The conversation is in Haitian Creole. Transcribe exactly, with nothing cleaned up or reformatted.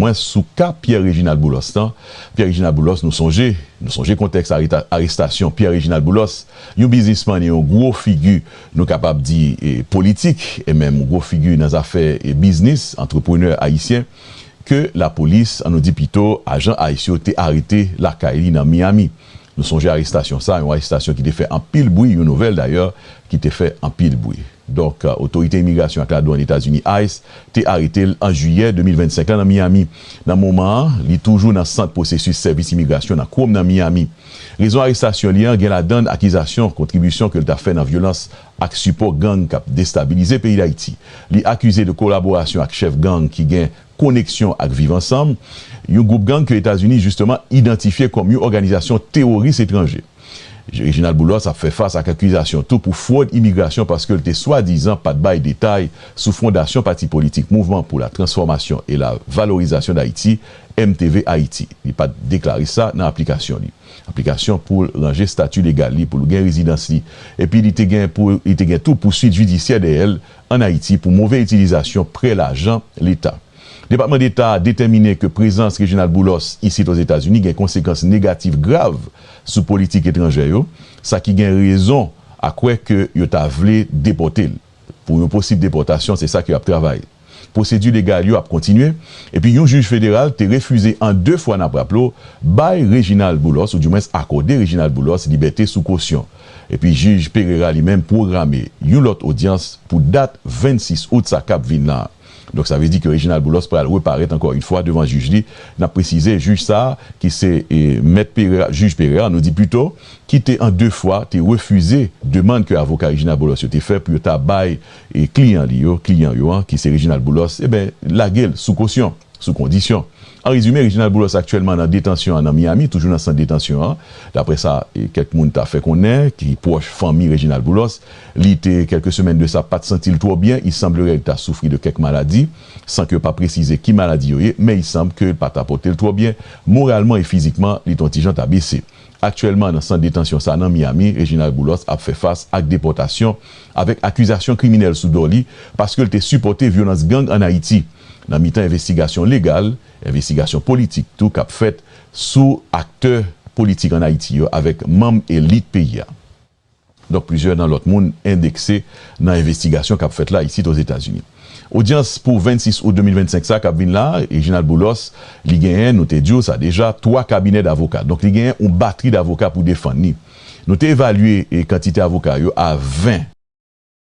Mwen sou ka Pierre Réginald Boulos lan. Pierre Réginald Boulos, nou sonje, nou sonje kontèks areta- arestasyon Pierre Réginald Boulos, yon biznismann e yon gwo figi, nou kapab di, e, politik, e menm gwo figi nan zafè, e, biznis, antreprenè ayisyen, ke lapolis, an nou di pito, ajan ice yo te arete lakay li nan Miami. Nou sonje arestasyon sa, yon arestasyon ki te fè anpil bri, yon nouvèl dayè ki te fè anpil bri. Donk, otorite imigrasyon ak ladwàn Etazini, ice, te arete l an jiyè de mil vennsenk la nan Miami. Nan moman an, li toujou nan sant pwosesis sèvis imigrasyon nan Chrome nan Miami. Rezon arestasyon li an gen ladan l akizasyon kontribisyon ke l ta fè nan vyolans ak sipò gang k ap destabilize peyi Dayiti. Li akize de kolaborasyon ak chèf gang ki gen koneksyon ak Viv Ansanm, yon gwoup gang ke Etazini jisteman idantifye kòm yon òganizasyon teworis etranje. Réginald Boulos ap fè fas ak akizasyon tou pou fwòd imigrasyon paske l te swadizan pa t bay detay sou fondasyon pati politik Mouvman pou la Transformasyon e la Valorizasyon Dayiti, M T V Ayiti. Li pa t deklare sa nan aplikasyon li. Aplikasyon pou l ranje estati legal li, pou l gen rezidans li. Epi li te gen pou, li te gen tou pouswit jidisyè dèyè l ann Ayiti pou move itilizasyon prè lajan Leta. Depatman Deta a detèmine ke prezans Réginald Boulos isit Ozetazini gen konsekans negatif grav sou politik etranjè yo, sa ki gen rezon a kwè ke yo ta vle depòte l. Pou yon posib depòtasyon, se sa ke y ap travay. Pwosedi legal yo ap kontinye, epi yon jij federal te refize an de fwa, n ap raple w, bay Réginald Boulos, oudimwens akòde Réginald Boulos libète sou kosyon. Epi jij Pereira li menm pwograme yon lòt odyans pou dat vennsis out sa k ap vin la. Donk, sa vle di ke Réginald Boulos pral reparèt ankò yon fwa devan jij li. N ap presize, jij sa a, ki se, e, Mèt Pereira, jij Pereira, nou di pito, ki te an de fwa te refize demann ke avoka Réginald Boulos yo te fè pou yo ta bay, e, kliyan li yo, kliyan yo an, ki se Réginald Boulos, e ben, lage l sou kosyon, sou kondisyon. An rezime, Réginald Boulos aktyèlman nan detansyon an nan Miami, toujou nan sant detansyon an. Daprè sa, e, kèk moun ta fè konnen, ki pwòch fanmi Réginald Boulos, li te, kèlke semèn de sa, pa t santi l twò byen. Il semblerait li ta soufri de kèk maladi, san ke yo pa presize ki maladi yo ye, men il semble ke l pa ta pote l twò byen. Moralman e fizikman, li t on ti jan ta bese. Aktyèlman, nan sant detansyon sa nan Miami, Réginald Boulos ap fè fas ak depòtasyon avèk akizasyon kriminèl sou do li, paske l te sipòte vyolans gang ann Ayiti, nan mitan envestigasyon legal, envestigasyon politik tou k ap fèt sou aktè politik ann Ayiti yo avèk manm elit peyi a. Donk, plizyè nan lòt moun endekse nan envestigasyon k ap fèt la isit Ozetazini. Odyans pou vennsis out de mil vennsenk sa k ap vin la, Réginald Boulos, li genyen, nou te di w sa deja, twa kabinè davoka. Donk, li genyen yon batri davoka pou defann li. Nou te evalye, e, kantite avoka yo a ven